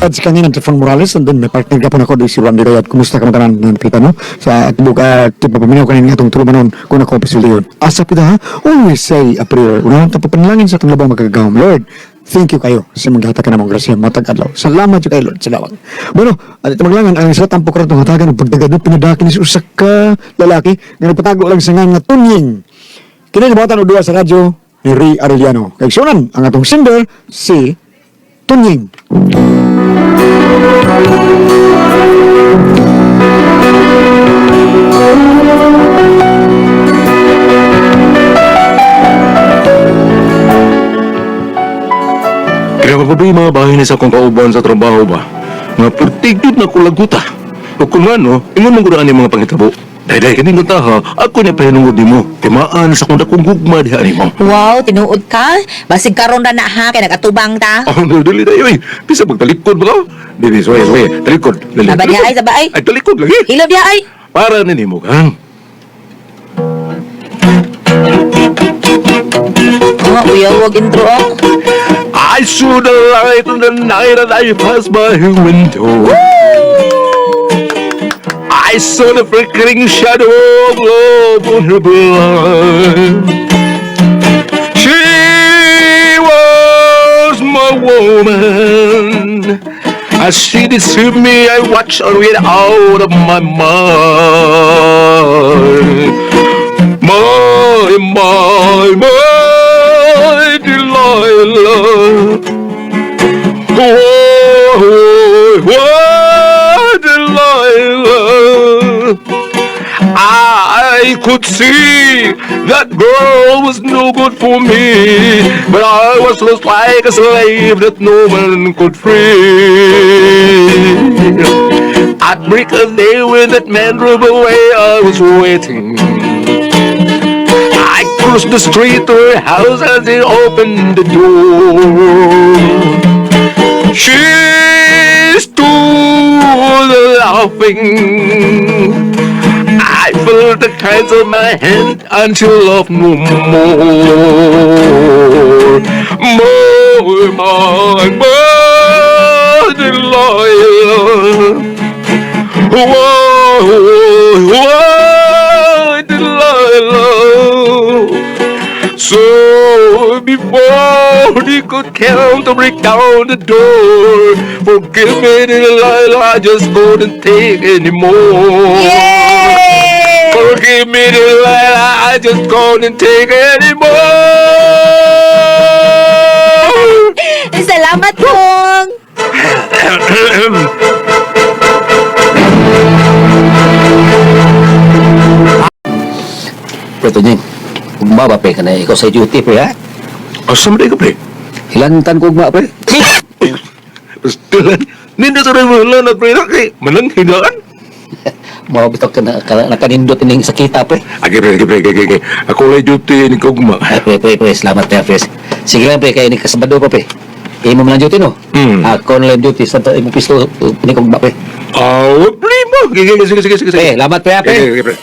At si kanina Trifon Morales, and then may partner gapon ako di si Randy Rayad. Kumusta ka matanan ng pita, no? Sa tibok at papaminaw kanin atong tulumanon kung ako pasultiyon. Asa pita ha? Always say a prayer. Unahon ta papanalangin sa atong labang magagahom. Lord, thank you kayo sa imong gihatag ka namong grasya matag adlaw. Salamat jud kayo, Lord. Salamat. Bueno, at ito maglangan ang sa tampok ra itong hatagan og pagdagad no pinadaki ni sa usa ka lalaki nga nagpatago lang sa nga Tunying. Kini gibuhatan og duwa sa radyo ni Ray Arellano. Kay sunan ang atong sender si Tunying. Kaya kapag mga bahay ni sa akong kauban sa trabaho ba, nga pertigid na kulaguta. O kung ano, ingon mong guraan yung mga pangitabo. Dahil kaning ta ha, ako na pahinungod nimo. Timaan sa kung dakong gugma diha nimo. Wow, tinuod ka. Basig karon ra na ha kay nagatubang ta. Oh, no, dili tayo eh. Bisa magtalikod ba ka? Dili, suway, suway. Talikod. Dili. Aba diha ay, saba ay. Ay, talikod lagi. Hilom diha ay. Para na nimo kang. Mga uyaw wag intro oh. I saw the light on the night that I passed by her window. I saw the flickering shadow of love on her blind. She was my woman. As she deceived me, I watched her get out of my mind. My, my, my Delilah. Oh, oh, Delilah. I could see that girl was no good for me, but I was lost like a slave that no man could free. At break of day when that man drove away, I was waiting. I crossed the street to her house as he opened the door. She stood laughing. I felt the hands of my hand until love no more. More, my, my Delilah. Whoa, whoa, Delilah. So before he could count to break down the door, forgive me, Delilah, I just couldn't take anymore. Yay! Forgive me, Delilah, I just couldn't take anymore. Salamat kong. Pre, Tunying, ugma ba, pre? Kana ikaw sa duty, pre, ha? Asa man ka, pre? Hilantan ko ugma, pre. Still, nindot sa rin mo na, pre, na, kay manang hinaan. Mao bitaw ka na, ka, nakanindot ining sakita, pre. Age, pre, age, pre, age, age. Ako lang duty ni Kugma. Ay, pre, pre, pre, salamat, pre, pre. Sige lang, pre, kay ni kasabado pa, pre. Imo man lang duty, no? Hmm. Ako na lang duty sa imong pisto ni ugma, pre. Ah, problema. Sige, sige, sige, sige, sige. Pre, lamat, pre, ha, pre. Sige, sige, pre.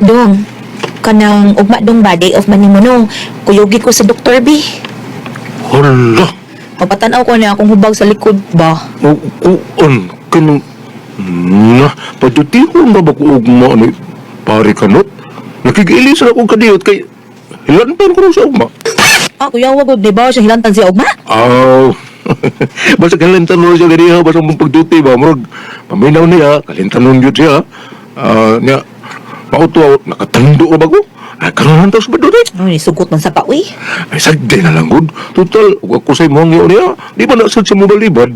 Dong, kanang ugma dong ba day off man nimo no. Kuyugi ko sa Dr. B. Hala. Papatanaw ko na akong hubag sa likod ba. Kuan, kanang... Na, padutihon ba ba ko ugma ni pare kanot? Nakikiilis na akong kadiyot kay... Hilantan ko rin sa ugma. Ah, kuya wag di ba siya hilantan siya ugma? Aw. Basta kalintan mo siya ganiha, basta mong pagduty ba, murag, paminaw niya, kalintan nun yun siya. Ah, niya, mauto, nakatando ba ko? Ay, karoon sa baduty. Ay, sugot man sa pa uy. Ay, sagdi na lang, good. Total, ug ako sa imong yun niya, di ba nasad sa mobalibad?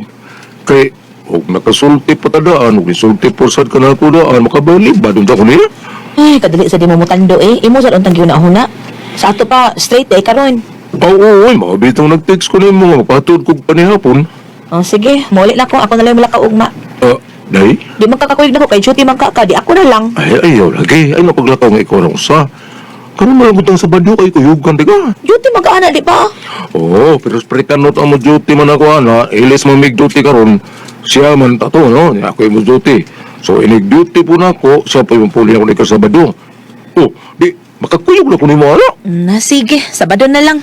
Kay, og nakasulti pa tadaan, og nisulti po sad ka na ako daan, makabalibad, unsa ko niya? Ay, kadali sa di mo mutando eh. Imo sa untang gihuna-huna. Sa ato pa straight eh karon. Oo, oy, mga bitong nag-text ko nimo, nga mapatod kog panihapon. Oh, sige, muli na ko. Ako na lang malakaw ugma. Ah, day? Di man kakakuyog na ko kay duty man ka ka. Di ako na lang. Ay, ayaw lagi. Ay, mapaglakaw nga ikaw ng usa. Karon malabot ang sabadyo kay kuyugan, di ka? Duty mag-ana, di ba? Oo, pero spritan not ang mo duty man ako, ana. Ilis mo mig duty karon. Siya man tato, no? Ako yung mo duty. So, inig duty po na ako, siya pa yung puli ako ni Sabado. Oh, di, Makakuyog na ko nimo ana. Na sige, Sabado na lang.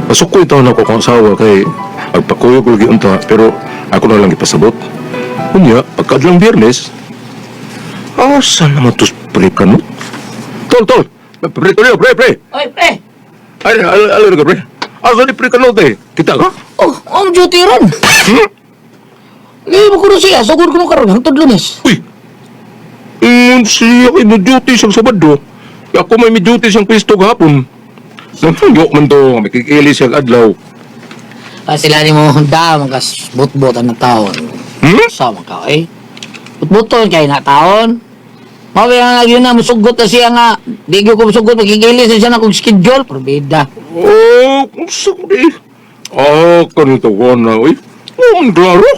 Masukoy taon ako kung asawa kay agpakuyog lagi unta pero ako na lang ipasabot. Unya, pagkadlang Biyernes, asa naman tos pre ka no? Tol, tol! Pre, pre, pre, pre! Oy, pre! Ay, ay, ay, ay, pre. Asa ni pre ka no, te? Kita ka? Oh, on duty ron. Hmm? Di mo kuno siya, sugod kuno karon hangtod Lunes. Uy! Ingon siya kay mo duty siyang Sabado. Kaya ako may duty siyang pisto gahapon. Nangyo man to, may kikili siyang adlaw. Ah, sila ni mo handa magas butbutan na taon. Hmm? Sama ka eh. Butbuton kay na taon. Mabi nga yun na musugot na siya nga. Di gyud ko musugot magigili sa siya na kung schedule probida. Oh, kung sa ko di. Ah, kanito ko na, uy. Oh, ang klaro.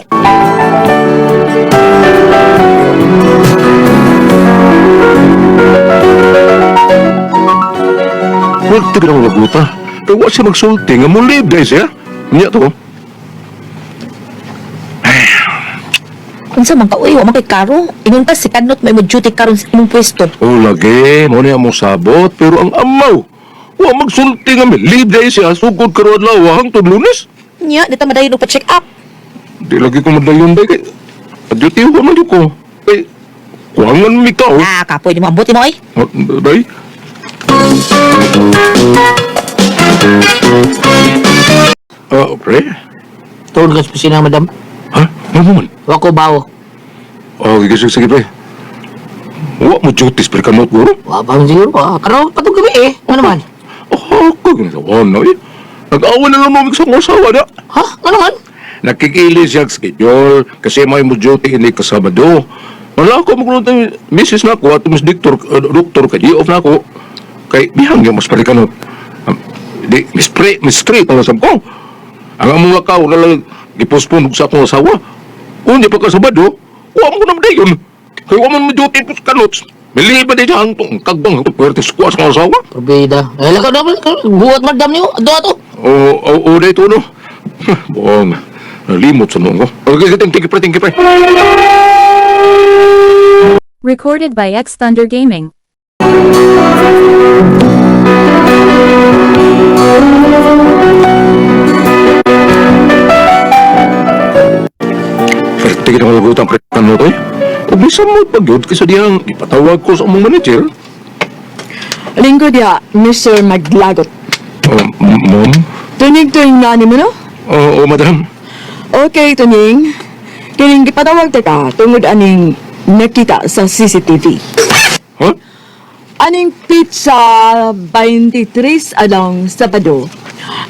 Huwag tignan ang laguta. Pero wa siya magsulti nga muli, guys, ya. Niya to. Unsa man ka uy, wa man kay karo. Ingon ka si Kanot may mo duty karon sa imong pwesto. Oh, lagi. Mo niya mo sabot. Pero ang amaw, wa magsulti nga leave day siya. Sugod karon adlaw hangtod Lunes. Nya, di ta madayon og pa-check up. Di lagi ko madayon day kay. Duty ko man di ko. Kay kuangan mi ka oh. Ah, kapoy di mo ambot mo oy. Day. Ah, pre? Tuod ka sa opisina, madam. Ha? Ano man? Wa ko bawo. Oh, sige, sige, sige, pre. Wa mo duties pre kanot guro. Wa pa man siguro. Ah, karon patong gabi eh. Ano man? Oh, ko ginagawa na eh. Nag-awan na lang mo sa akong asawa na. Ha? Ano man? Nakikili siya sa schedule kasi may mo duty ini ka Sabado. Wala ako magulong tayo, misis na ako at mas doktor, doktor kay di off na ako. Kay bihang yung mas palikanot. Di, miss pre, miss pre, talasam ko. Ang among lakaw na lang gipospon sa akong asawa. Unya pa ka Sabado, wa mo na dayon. Kay wa man mo duty pus kanots. Mili ba di siya ang tong kagbang ang puwerte sa kuwas ng asawa? Probida. Eh lakaw na buhat madam niyo. Ato ato. Oo, oo, oo, dito no. Buong, nalimot sa noong ko. Okay, thank you, pre, thank you, pre. Recorded by X Thunder Gaming. Pwerte ka ng lagutan, pre, ano to eh? Kung bisa mo pag-yod, kasi diyang ipatawag ko sa among manager. Linggo dia, Mr. Maglagot. Oh, ma'am? Tuning tuning na ni mo, no? Oo, oh, madam. Okay, tuning. Kining gipatawag ta ka tungod aning nakita sa CCTV. Huh? Aning pizza 23 along Sabado.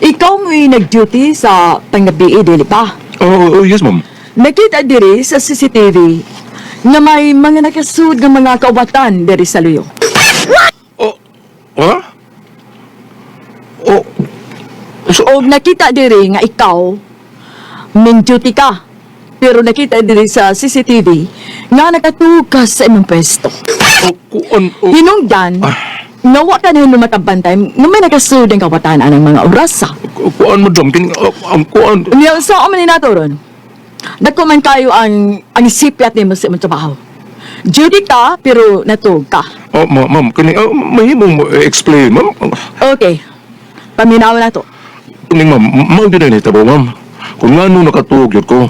Ikaw mo'y nag-duty sa panggabi, dili pa? Oo, oh, yes, ma'am. Nakita diri sa CCTV na may mga nakasud ng mga kaubatan diri sa luyo. Oh, ha? Oh, so, O nakita diri nga ikaw min duty ka. Pero nakita diri sa CCTV nga nakatuog ka sa imong pwesto. oh, kuan, oh. Hinungdan, nawa ka na makabantay nga may nakasud ang kabataan anang mga orasa. Kuan, madam, kin, oh, ang kuan. Unya sa man ni nato ron. Dako man kayo ang sipyat nimo sa imong trabaho. Duty ka pero natuog ka. Oh, ma'am, kini, oh, mahimong mo explain, ma'am. Okay. Paminaw na to. Kuning, ma'am, ma'am, di na nitabo, ma'am. Kung nga nung nakatuog yun ko,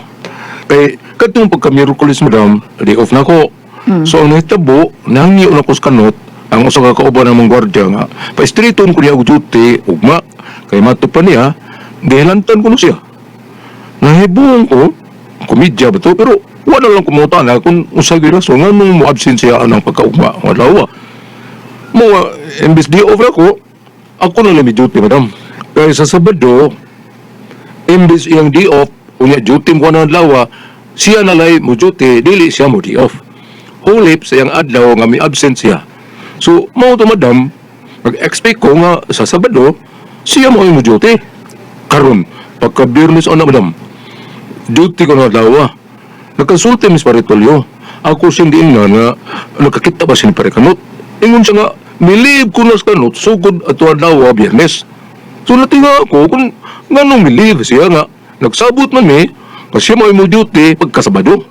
kay, katong pagka Miyerkules, madam, day off na ko. So, ang nahitabo, nangyo na ko sa kanot, ang usa ka kauban ng mga gwardiya nga, pa-streeton ko niya og duty, ugma, kay mato pa niya, dihalantan ko na siya. Nahibuong ko, komedya ba to, pero wala lang kumuta na kung usa gyud so nga nung mo-absent siya anang pagkaugma, wala wa. Mo, imbes di off na ko, ako na lang may duty, madam. Kaya sa Sabado, imbes iyang di off, unya duty mo na adlaw, siya na lay mo duty, dili siya mo di off. Hulip sa iyang adlaw nga may absent siya. So, mao to madam, nag-expect ko nga sa Sabado, siya mo ay mo duty. Karon, pagka Biyernes ana madam, duty ko na adlaw. Nagkonsulti Miss Paritolyo. Ako siyang diin nga nga nakakita ba siya ni Parikanot. Ingon siya nga, milib ko na sa kanot, sugod ato adlaw Biyernes. So natinga ako kung nganong milib siya nga. Nagsabot man mi, Kasi mo mo duty pagkasabado.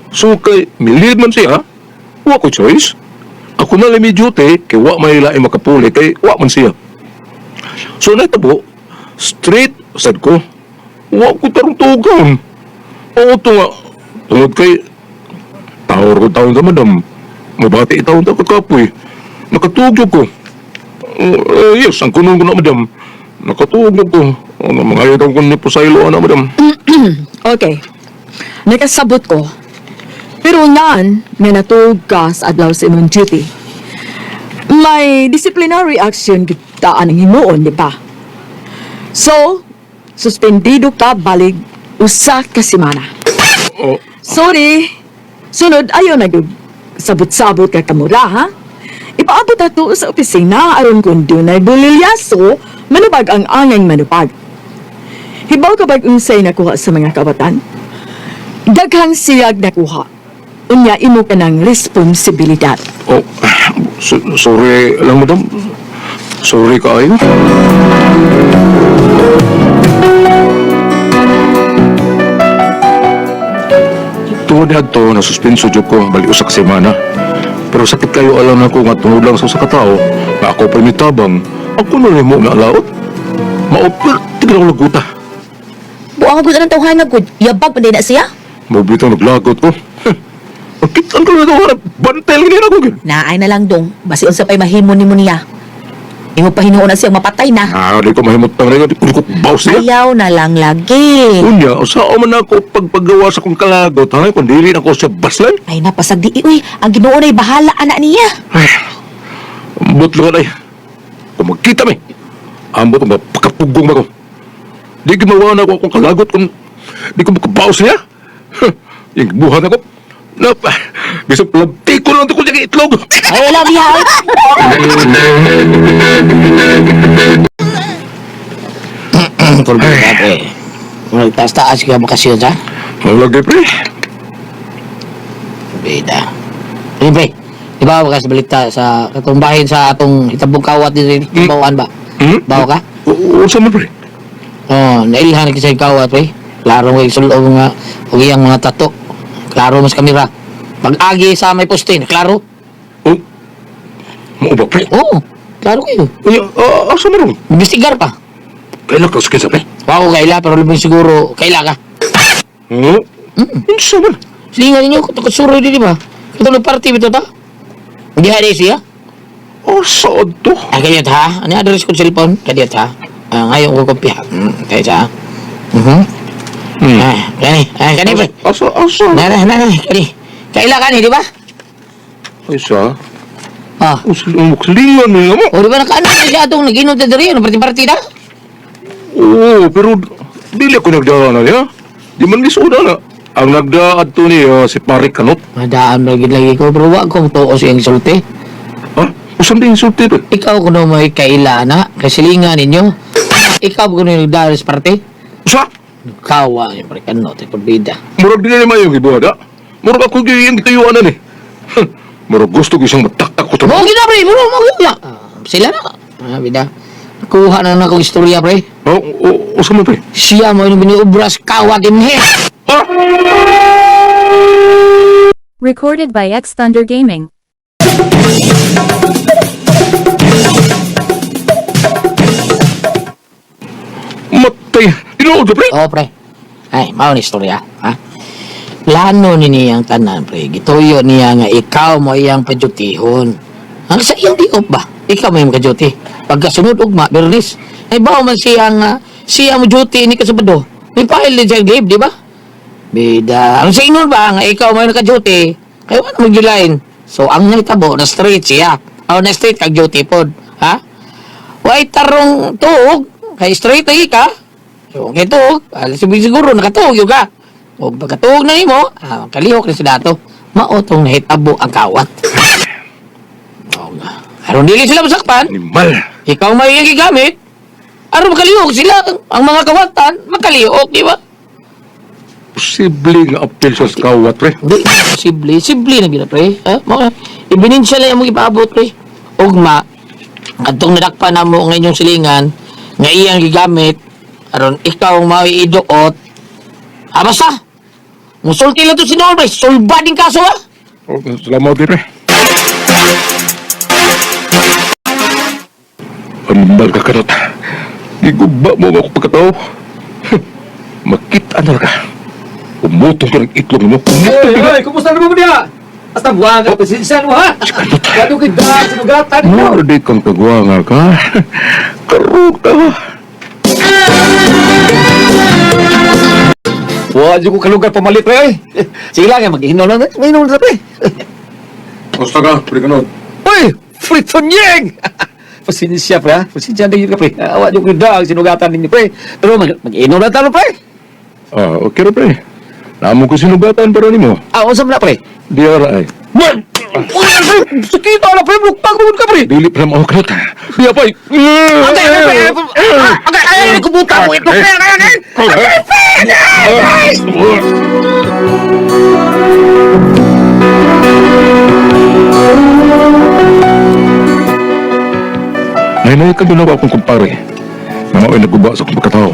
So kay milid man siya, wa ko choice. Ako na lang may duty kay wa may lain makapuli kay wa man siya. So naitabo, straight sad ko. Wa ko tarong tugon. Oo to nga, tungod kay tawar ko taon sa madam. Mabati taon ta kakapoy. Nakatugyo ko. Yes, ang kunong ko na madam. Nakatugyo ko. Ano, mga ayaw ko ni Posaylo, ano, madam. Okay. Nakasabot ko. Pero ngan, nga natuog ka sa adlaw sa imong duty. May disciplinary action kita ang himuon, di ba? So, suspendido ka balig usa ka semana. Oh, Sorry. Sunod, ayaw na gyud. Sabot-sabot ka kamura, ha? Ipaabot ato sa opisina aron kung dunay bulilyaso, manubag ang angay manubag. Hibaw ka bag unsay nakuha sa mga kawatan? Daghang siyag nakuha. Unya imo ka ng responsibilidad. Oh, sorry lang, madam. Sorry kaayo. Tungod na to, nasuspenso jud ko, bali usa ka semana. Pero sakit kayo alam na ko nga tungod lang sa usa ka tawo, nga ako pa mitabang, ako na rin mo nga laot. Maupir, tignan ko laguta. Buang gud anang tawhana gud. Yabag pa na siya. Mabitang naglagot ko. Ang kitan ko na ito, harap, bantel gini na ko gid. Naay na lang dong. Basi unsa pa'y mahimo nimo niya. Imo pa hinuon na siya mapatay na. Ah, di ko mahimutang rin, di ko bawas niya. Ayaw na lang lagi. Unya, usa man ako pagpagawa sa kong kalagot, ha? Kung dili na ako siya baslan. Ay napasag di uy, ang Ginoo na'y bahala ana niya. Ay, ambot lang ay. Kung magkita mi, ambot ang mapakapugong ba ko. Di ginawa na ako akong kalagot kung di ko makabaos niya. Huh, yung buhat ako. Na, bisag plabti ko lang ito ko niya itlog. Ay wala biya. Problema, pre. Nagtaas-taas ka bakasyon, ha? Malagay, pre. Bida. Pre, pre. Di ba ka sa balita sa katong bahin sa atong hitabong kawat dito, bawaan ba? Hmm? Bawa ka? Unsa man, pre? Oh, nailhan na sa kawat, pre. Klaro mo yung sulog nga ug iyang mga tato. Klaro mas kamera. Pag-agi sa may poste, klaro. Oh, mao ba, pre? Oo, klaro kayo. Unya, asa man ron? Imbestigar pa. Kailan ka sa pre? Wa ko kaila, pero labing siguro, kaila ka. Oh, unsa man? Silingan ninyo, kutsuro di ba? Ito party bito ta? Hindi hari siya. Oh, saan to? Ah, kadiyot ha? Ano yung address ko sa cellphone? Kadiyot ha? Ah, ngayon ko kopya. Kaya siya. Mhm. Hmm. Ah, kani. Ah, kani pre. Asa, asa? Na, na, na, na, kani. Kaila kani, di ba? Ay, sa? Ah. Silingan niya mo. O, di ba nakaano na siya atong naginom ta diri? Ano party-party na? Oo, pero dili ako nagdaan na niya. Di man lisuda na. Ang nagdaan to niya si Pare Kanot. Madaan lagi lagi ko, pero wa kong tuo siyang sulti. Ha? Usam din insulti to. Ikaw kuno may kaila na, kasilingan ninyo. Ikaw kuno yung nagdaan sa party. Usa? Kawa yung pre kanot, kurbida. Murag dili naman yung gibuhat, ha? Murag ako yung gitayuan na ni. Huh, murag gusto ko isang mataktak ko to. Mo gina pre, mo mo gina. Ah, sila na. Ah, bida. Kuha na na akong istorya pre. Oh, oh, usa man pre. Siya mo yung biniubras kawa dinhi. Ha? Recorded by X Thunder Gaming. Matay. Tinuod pre. Oo, pre. Ay, mao ni istorya, ha? Plano ni niyang tanan, pre. Gituyo niya nga ikaw mo iyang padyutihon. Ang sa iyang diop ba? Ikaw mo iyang kadyuti. Pagkasunod ugma, Bernis. Ay, bao man siya nga, siya mo duty ni Kasabado. May file din siya leave, di ba? Bida. Ang sa ingon ba nga ikaw mo yung naka-duty, kayo ano mag-line. So, ang nahitabo, na straight siya. O, na straight kag duty pod. Ha? Way tarong tuog, kay straight lagi ka. So, kay tuog, alas siguro nakatuog yun ka. O pagkatuog na nimo, ah, kalihok na sa dato. Mao tong nahitabo ang kawat. O nga. Aron dili sila masakpan, Animal. ikaw may iyang gigamit. Aron makalihok sila ang mga kawatan, makalihok, di ba? Posible nga apel sa kawat, pre. Hindi, posible. Simple na gina, pre. Ha? Mo, ebidensya lang among ipaabot, pre. Ugma, kadtong nadakpa na mo ang inyong silingan, nga iyang gigamit, aron ikaw ang maiiduot, Ah, basta. Musulti lang to si Noel, pre. Sulba din kaso, ha? Oh, salamat di pre. Ambal ka kanot. Giguba mo ako pagkatao. Makita na ka. Umutong ka ng itlog mo. Oy, oy, kumusta na mo niya? Hasta buwan ka, pasensya mo ha? Kado kay daan, sinugatan mo. Mardi kang kagwanga ka. Karog ka. Wa jud ko kalugar pamalit pre oy. Sige lang, mag-inom lang. Mag-inom lang pre. Kumusta ka, pre kanot? Oy, Fritonyeng! Pasensya pre ha. Pasensya na yun ka pre. Wa jud ko daan, sinugatan ninyo pre. Pero mag-inom lang tayo pre. Ah, okay ra pre. Namo ko sinugatan para nimo. Ah, unsa man na pre? DRI. Uy, pre, sakita na pre, lukpag mo ka pre. Dili pa mo kanot. Diya pa. Okay, okay, pre. Okay, ay, ay, kubuta mo ito, pre. Ay, ay, ay. Nahinay ka ginawa akong kumpare. Nga mao'y naguba sa akong pagkatao.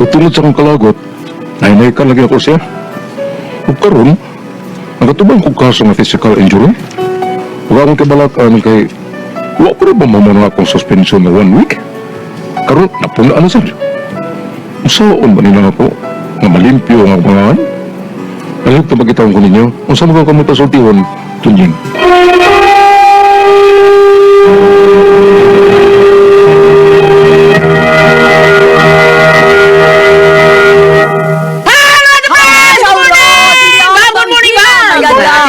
Ug tungod sa akong kalagot, nahinay ka lagi ako siya. Ug karon, nagatubang kong kaso nga physical injury. Ug akong kabalakan kay wa ko rin ba mamuna akong suspension na 1 week? Karon, napuna na sad. Usaon ba nila ako nga malimpyo nga mga Nalihok na pagkitaon ko ninyo. Unsa mo ka kamo pasultihon, Tunying? Good morning, ba?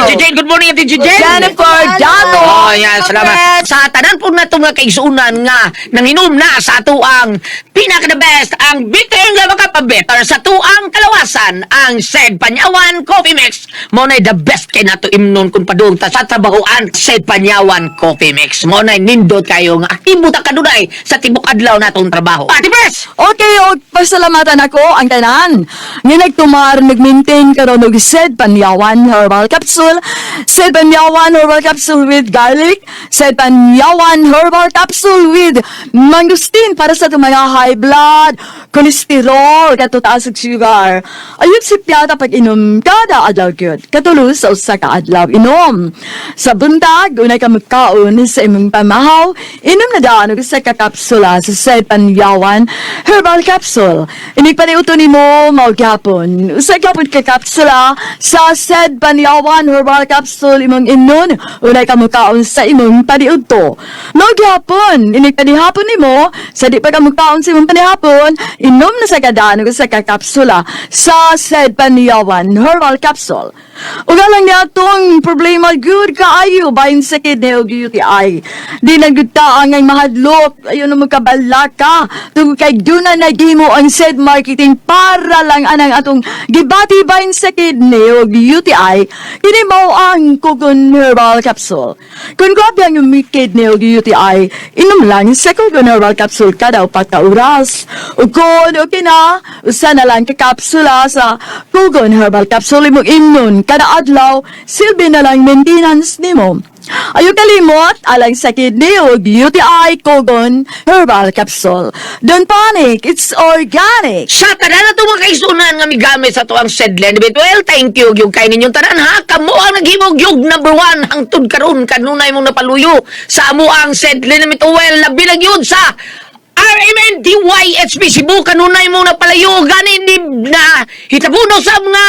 Ate Jane, good morning, Ate Jane. Jennifer Dato. Oh, yan, salamat. Sa tanan po na itong mga kaigsuunan nga nanginom na sa tuang pinaka the best, ang bitter nga makapabetter sa tuang kalawasan, ang Sed Panyawan Coffee Mix. Mo na the best kay nato imnon kung padung ta sa trabahoan, Sed Panyawan Coffee Mix. Mo na nindot kayo nga aktibo ta kanunay sa tibok adlaw natong trabaho. Ate Pres! Okay, og pasalamatan ako ang tanan. Nga nagtumar, nag-maintain karon og Sed Panyawan Herbal Capsule, Sed Panyawan Herbal Capsule with garlic, Sed Panyawan Herbal Capsule with mangosteen para sa itong mga high blood, cholesterol, kato taas og sugar. Ayun si Piata pag inom kada adlaw gyud. Katulo sa usa ka adlaw inom. Sa buntag, unay ka magkaon sa imong pamahaw, inom na daan og usa ka kapsula sa Sed Panyawan Herbal Capsule. Inig paniuto nimo mao gyapon. Usa gyapon ka kapsula sa Sed Panyawan Herbal Capsule imong inon unay ka mukaon sa imong paniudto. Mao gyapon, inig panihapon nimo sa di pa ka mukaon sa imong panihapon, inom na sa kadaan og usa ka kapsula sa Sed Panyawan Herbal Capsule. Ug alang niya atong problema good kaayo bahin sa kidney ug UTI. Di na gud ta ang mahadlok ayon na magkabalaka tungod kay duna na gimo ang said marketing para lang anang atong gibati bahin sa kidney ug UTI. Kini mao ang Kugon Herbal Capsule. Kung grabe ang imong kidney ug UTI, inom lang sa Kugon Herbal Capsule kada upat ka oras. Ug kung okay na, usa na lang ka kapsula sa Kugon Herbal Capsule imong imnon kada adlaw, silbi na lang maintenance nimo. Ayaw kalimot, alang sa kidney ug UTI Kogon Herbal Capsule. Don't panic, it's organic. Sa tanan na itong mga kaigsunan nga migamit sa tuang Sedlen. Well, thank you gyud kay ninyong tanan ha. Kamo ang naghimog gyud number one hangtod karon kanunay mong napaluyo sa amo ang Sedlen Well, labi lang yun sa RMNDYHP Cebu kanunay mong napalayo gani ni na hitabuno sa mga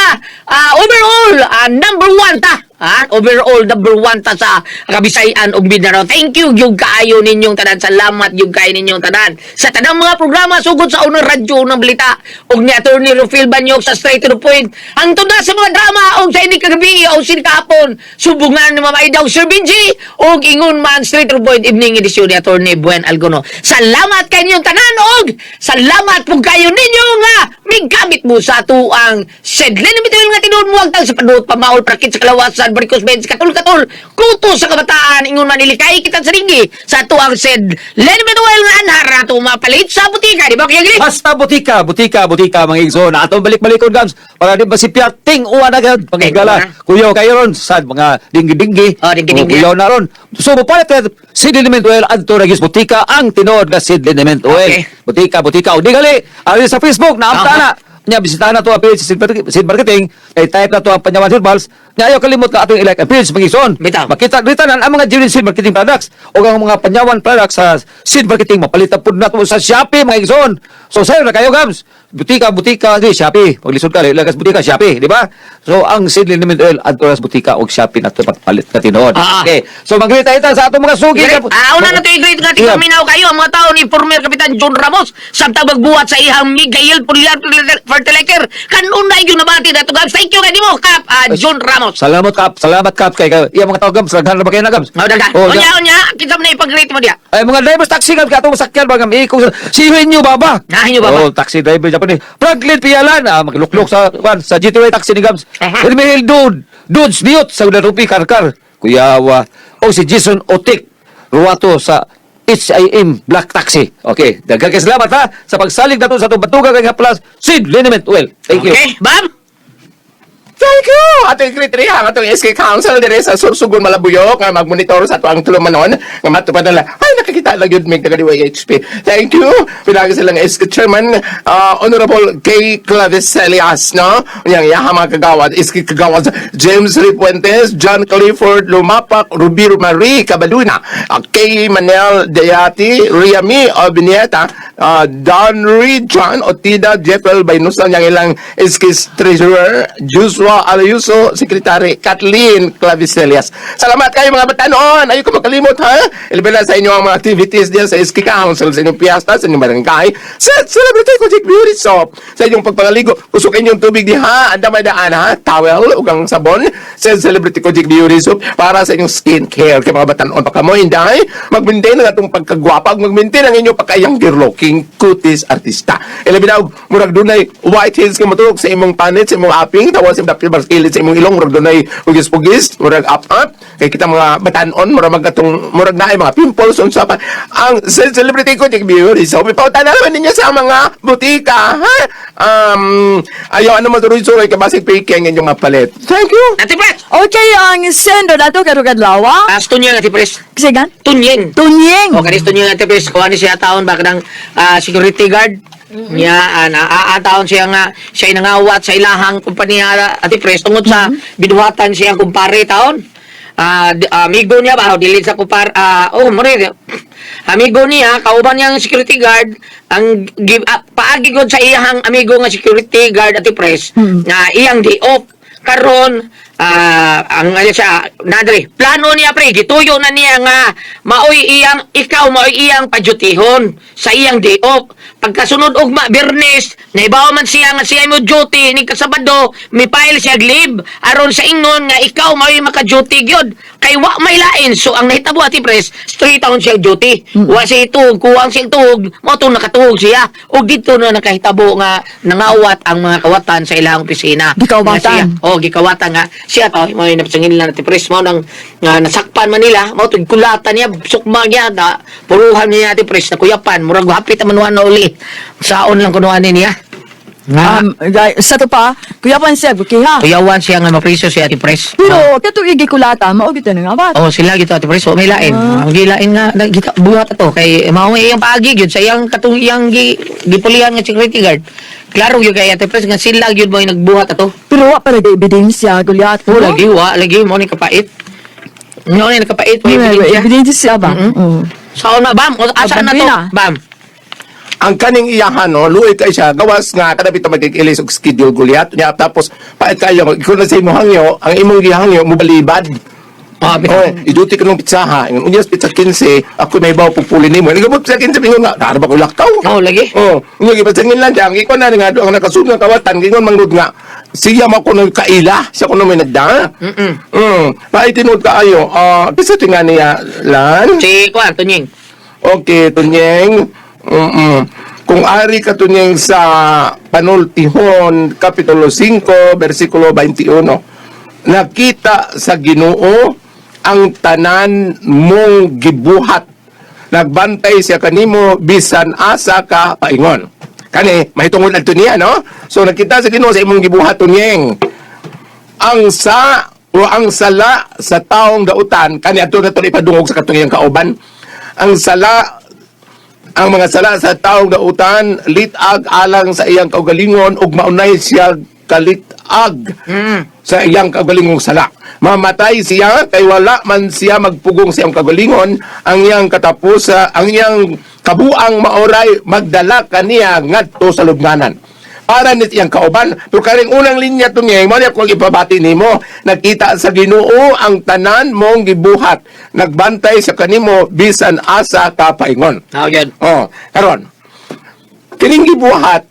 overall number one ta. Ha? Overall number one ta sa Kabisayan ug Mindanao. Thank you gyud kaayo ninyong tanan. Salamat gyud kaayo ninyong tanan. Sa tanang mga programa sugod sa unang radyo ng balita ug ni Attorney Rufil Banyog sa Straight to the Point. Hangtod na sa mga drama og sa ini kagabi o sin kahapon subungan ni Mama Ida ug Sir Benji ug ingon man Straight to the Point evening edition ni Attorney Buen Algono. Salamat kay ninyong tanan og salamat pug kayo ninyo nga migamit mo sa tuang Sedlin bituin nga tinuod mo ang sa paduot pamaol prakit sa kalawasan varicose veins katul-katul kuto sa kabataan ingon man ilikay kita sa ringi sa tuang Sedlin bituin nga anhar na mapalit sa butika di ba kaya gili? Basta butika, butika, butika mga igsoon. Atong balik-balikon gams para di ba si Piating uwa na gad pangigala. Kuyaw kayo ron sa mga dinggi-dinggi. Oh, dinggi-dinggi. Kuyaw na ron. So mopalit ka si Liniment Oil adto ra gyud sa butika ang tinuod nga Sid Liniment Oil. Okay. Butika, butika. O di gali, ari sa Facebook na amta na. Nya bisitahan na to ang page sa Sid Marketing kay type na to ang Panyawan Herbals. Nya ayaw kalimot ka atong i-like ang page, mga igsoon. Bitaw. Makita dito ang mga genuine Sid Marketing products o ang mga Panyawan products sa Sid Marketing mapalitan pud nato sa Shopee, mga igsoon. So sayo na kayo, gams. Butika, butika, di Shopee. Paglisod ka, lagas butika, Shopee, di ba? So ang Sid Liniment Oil adto sa butika og Shopee na to pagpalit na tinuod. Ah. Okay. So magrita ita sa atong mga sugi. Great. Una na to i-great nga tigpaminaw kayo ang mga tao ni former Kapitan John Ramos samtang magbuhat sa ihang Miguel Pulian Fertilizer. Kanunay yung nabati na to, Gabs. Thank you kay nimo, Kap John Ramos. Salamat, Kap, salamat, Kap, kay kay iya mga tao, gams, daghan na ba kayo na, gams? Mao daga. Oh, Unya unya, kinsa man na ipag-greet mo diya? Ay, mga drivers taxi, gams, kay atong masakyan ba, gam ikaw si Henyo Baba. Ah, Henyo Baba. Oh, taxi driver Japan ni Franklin Pialan, magluklok sa kwan sa GTA taxi ni gams. Aha. Hermel Dude, Dudes Biot sa Guadalupe Karkar. Kuyawa. O si Jason Otik Ruato sa HIM Black Taxi. Okay, daghang kay salamat ha sa pagsalig nato sa atong batuga kay Plus Sid Liniment Oil. Thank you. Okay, Bam. Thank you! Atong kriteriya ang atong SK Council dire sa Sursugon Malabuyok nga magmonitor sa ato ang tulumanon nga matupad nila. Ay, nakakita lang yun mig taga DYHP. Thank you! Pinagi silang SK Chairman, Honorable Kay Clavis Elias, no? Unyang iyaha mga kagawad, SK Kagawad, James Lee Puentes, John Clifford Lumapak, Ruby Marie Cabaluna, Kay Manel Dayati, Riami Obinieta, Don John Otida, Jeffel Baynusan, yang ilang SK Treasurer, Joshua Alayuso, Secretary Kathleen Claviselias. Salamat kayo mga batanon! Ayaw ko makalimot ha! Ilabela sa inyo ang mga activities diyan sa SK Council, sa inyong piyesta, sa inyong barangay, sa Celebrity Kojik Beauty Soap, sa inyong pagpangaligo, kusok inyong tubig diha, ang damay daan ha, towel, ugang sabon, sa Celebrity Kojik Beauty Soap, para sa inyong skincare. Kay mga batanon pa kamo, inday, mag-maintain ang atong pagkagwapa, mag-maintain ang inyong pagkayang looking kutis artista. Ilabi na, murag dunay whiteheads ka matulog sa imong panit, sa imong aping, tawa sa dapit barskilit sa imong ilong, murag dunay pugis-pugis, murag up-up, kay kita mga batanon, murag magatong, murag naay mga pimples, unsa pa. Ang celebrity ko, Jack Beauty, so, ipautan na naman ninyo sa mga butika, ha? Ayaw, ano matuloy-suroy, kabasig peke ang inyong mapalit. Thank you! Ate Pres. Okay, ang sendo nato karong adlaw. Tunyeng, Ate Pres. Sigan? Tunyeng. Tunyeng. O kanis tunyeng, Ate Pres. Kuha ni siya taon ba kanang security guard. Niya na taon siya nga siya nangawat sa ilahang kompanya, Ate Pres, tungod sa binuhatan siyang kumpare taon. Amigo niya ba dili sa kumpare, oh mo rin amigo niya kauban niyang security guard ang paagi gud sa iyang amigo nga security guard, Ate Pres, na iyang day off karon, ang ano siya nadre plano niya pre, gituyo na niya nga maoy iyang ikaw maoy iyang padyutihon sa iyang day off. Pagkasunod ugma Biyernes, naibaw man siya nga siya mo duty ni kasabado, mi file siya og leave aron sa ingon nga ikaw maoy maka-duty gyud kay wa may lain. So ang nahitabo, Ate Pres, straight taon siya duty, wa siya tuog, kuwang siya tuog, mao tong nakatuog siya ug didto na nakahitabo nga nangawat ang mga kawatan sa ilang opisina. Gikawatan. Nga siya, oh, gikawatan nga siya to mo napasangil na Ate Pres, mao nang nga nasakpan man nila, mao tong kulatan niya, sukma niya na puruhan niya, Ate Pres, na kuyapan, murag hapit man na uli saon lang kuno ani niya nga Sa to pa, Kuya Panseb, okay ha? kuyawan siya nga mapriso si Ate Pres. Pero, katong igikulata, mao gid nga awat. Oh, sila gito, Ate Pres, may lain. Ang gilain nga na, gita buhat ato kay mao nga iyang paagi gyud sa iyang katong iyang gipulihan nga security guard. Klaro gyud kay Ate Pres nga sila gyud mo yung nagbuhat ato. Pero wa pa lagi ebidensya, Goliath. Oh, lagi wa, lagi mo ni kapait. Mo ni nakapait mo Wala, ebidensya. ebidensya ba? Mhm. Oo. Sao na bam, o, asa na to? Bambina. Bam. Ang kaning iyahan no, luoy kay siya gawas nga kada bitaw magkikilis og schedule gulyat niya, tapos pait kayo ikaw na sa imong hangyo, ang imong gihangyo mobalibad. Ah, Oh, iduti ko nung pizza ha. Ingon, unya sa pizza 15, ako may baw pupuli nimo. Ingon mo pizza 15, ingon nga, dara ba ko lakaw? Oh, lagi. Oh, ingon gipasangin lang diyan. Ikaw na nga ang nakasunod nga kawatan, ingon manggod nga. Siya mo ko nang kaila, siya ko nang may nagda. Pait tinuod kaayo. Ah, kisa tinga niya lan. Si Kuan, Tunying. Okay, Tunyeng. Kung ari ka, Tunyeng, sa Panultihon, Kapitulo 5, versikulo 21. Nakita sa Ginoo ang tanan mong gibuhat. Nagbantay siya kanimo bisan asa ka paingon. Kani, mahitungod adto niya, no? So nakita sa Ginoo sa imong gibuhat, Tunyeng. Ang sa o ang sala sa taong dautan kani adto na to ipadungog sa katong iyang kauban. Ang sala Ang mga sala sa taong dautan litag alang sa iyang kaugalingon ug maunay siya kalitag sa iyang kaugalingong sala. Mamatay siya kay wala man siya magpugong sa iyang kaugalingon, ang iyang katapusa, ang iyang kabuang maoray magdala kaniya ngadto sa lubnganan. Para ni iyang kauban, pero karing unang linya to niya, mo niya kung ipabati nimo, nakita sa Ginoo ang tanan mong gibuhat, nagbantay sa kanimo bisan asa ka paingon. Mao gyud. Oh, karon. Kining gibuhat,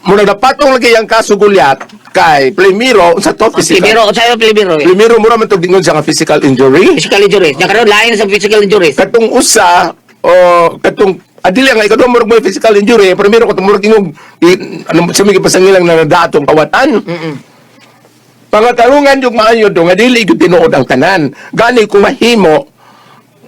murag napatong lagi ang kaso Gulyat kay primero sa to physical. Primero, unsay primero? Eh? Primero mura man to gingon siya nga physical injury. Physical injuries. Nya karon lain sa physical injuries. Katong usa o katong adili nga ikaduha murag may physical injury, primero katong murag ingog ano sa may gipasangilang na nadatong kawatan. Pangatarungan yung maayo do nga dili gyud tinuod ang tanan. Gani kung mahimo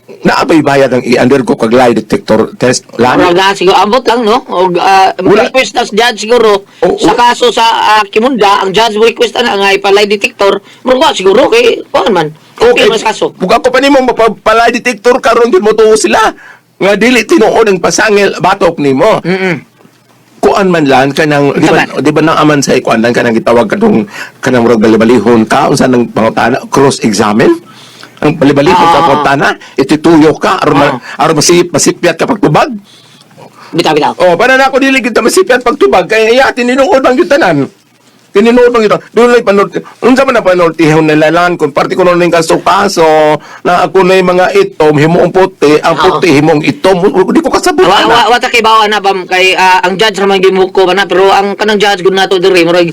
naabay bayad ang i-undergo kag lie detector test Murag lan. na siguro ambot lang no. Og Wala. request na sa judge siguro Oo. sa kaso sa Kimunda, ang judge mo request na nga ipa-lie detector. Murag wa siguro kay kuan man. Okay, man sa kaso. Kung ako pa nimo mapapalay detector karon gyud mo tuo sila nga dili tinuod ang pasangil batok nimo. Kuan man lang kanang di ba nang aman sa kuan lang kanang gitawag katong kanang murag balibalihon ka unsa nang pangutana, cross examine ang balibalihon ka pangutana, itituyo ka aron aron masipyat ka pagtubag. Bitaw bitaw. Oh, para na ako dili kita masipyat pagtubag kay iya tinuod ang gyud tanan. Tinuod ang gyud. Dunay panulti. Unsa man ang panultihon nila lan kung partikular ning kaso-kaso na ako na mga itom himuong puti, ang puti himong itom. Di ko kasabot Wa ana. wa wa ta kay bawa na bam kay ang judge ra man gimuko na pero ang kanang judge gud nato diri murag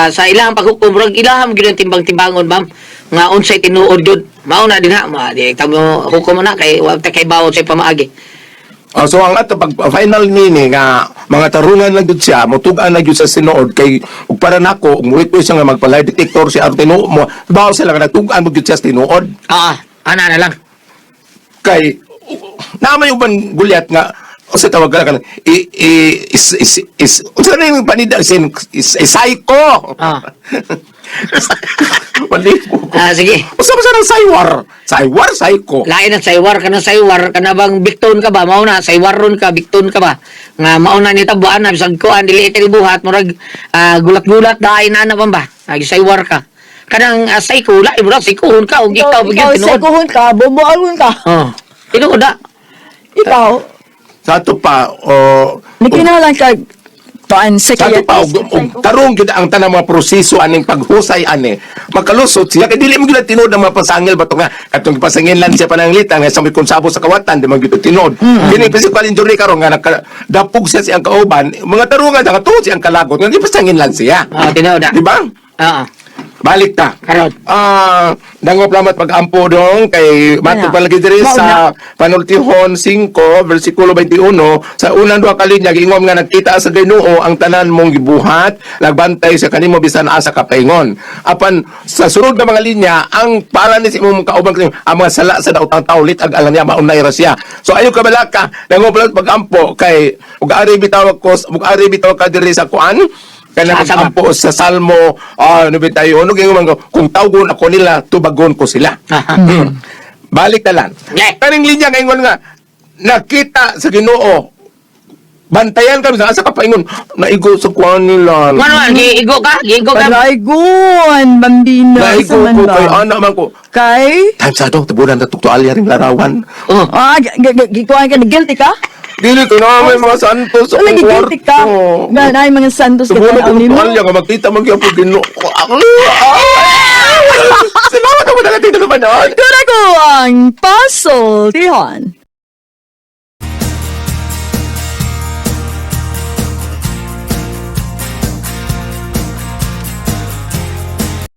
sa ilahang paghukom murag ilahang gyud ang timbang-timbangon bam nga unsay tinuod gyud mao na dinha ma di ta mo hukom na kay wa ta kay bawo sa pamaagi. Oh, so ang ato pag final nini nga mga tarungan lang gyud siya, mutug-an na gyud sa sinuod kay ug para nako ug murit ko siya nga magpalay detector si aron tinuod mo. Bawo sila nga nagtug-an mo gyud siya sa tinuod. Ana na lang. Kay na may uban gulyat nga o sa tawag ka i i is is is unsa na yung panida sin is, is psycho. Mali ko. Sige. Usa ba sa nang saywar? Saywar psycho. Lain ang saywar ka na saywar ka na bang bikton ka ba mao na saywaron ka bikton ka ba nga mao na ni tabuan na bisag kuan dili kay buhat murag gulat-gulat daay na na ba ag saywar ka kanang psycho lain murag psychohon ka ug ikaw Ikaw, gyud tinuod. sekuhon ka, bubualon ka. Oh, tinuod na. Ikaw, Sa ato pa o nagkinahalan ka, paan, sa ato pa og tarong gyud ang tanang mga proseso aning paghusay ani. Makalusot siya kay dili mo gyud tinuod ang mga pasangil bato nga katong pasangil lang siya pananglitan nga sa may konsabo sa kawatan di man gyud tinuod. Kini physical injury karon nga nakadapog siya siyang kauban, mga tarungan nga tuod siyang kalagot nga di pasangil lang siya. Oh, tinuod na. Di ba? Oo. Balik ta. Karon. Dangop lamat pag-ampo dong kay mato Ano? palagi diri sa Panultihon 5 versikulo 21 sa unang duha ka linya giingom nga nagkita sa Ginoo ang tanan mong gibuhat nagbantay sa kanimo bisan asa ka paingon. Apan sa sunod nga mga linya ang para ni sa imong kauban kanimo ang mga sala sa daotang tawo lit-ag alang niya maunay ra siya. So ayo ka balaka, dangop lamat pag-ampo kay ug ari bitaw ko ug ari bitaw ka diri sa kuan kanang Sa- sa- pag-ampo sa Salmo 91 gingon ko kung tawgon ako nila tubagon ko sila. Balik na lang. Yeah. Kaning linya ngayon nga nakita sa Ginoo. Bantayan kami sa asa ka paingon naigo sa kuan nila. Ano man giigo ka giigo ka. Paraygon, bambino, Naigo sa man ko ba? kay ana man ko. Kay? Time sa ato tuburan na tuktualya ring larawan. Oh. Gikuan ka, guilty ka? Dili ko na may mga santos sa Wala, akong guilty ka. kwarto. Nga, naay mga santos ka Tuburan tanaw ko nimo. tuktualya nga magkita man gyud po Ginoo. Salamat ako na natin naman. Doon ako ang puzzle, Tihon.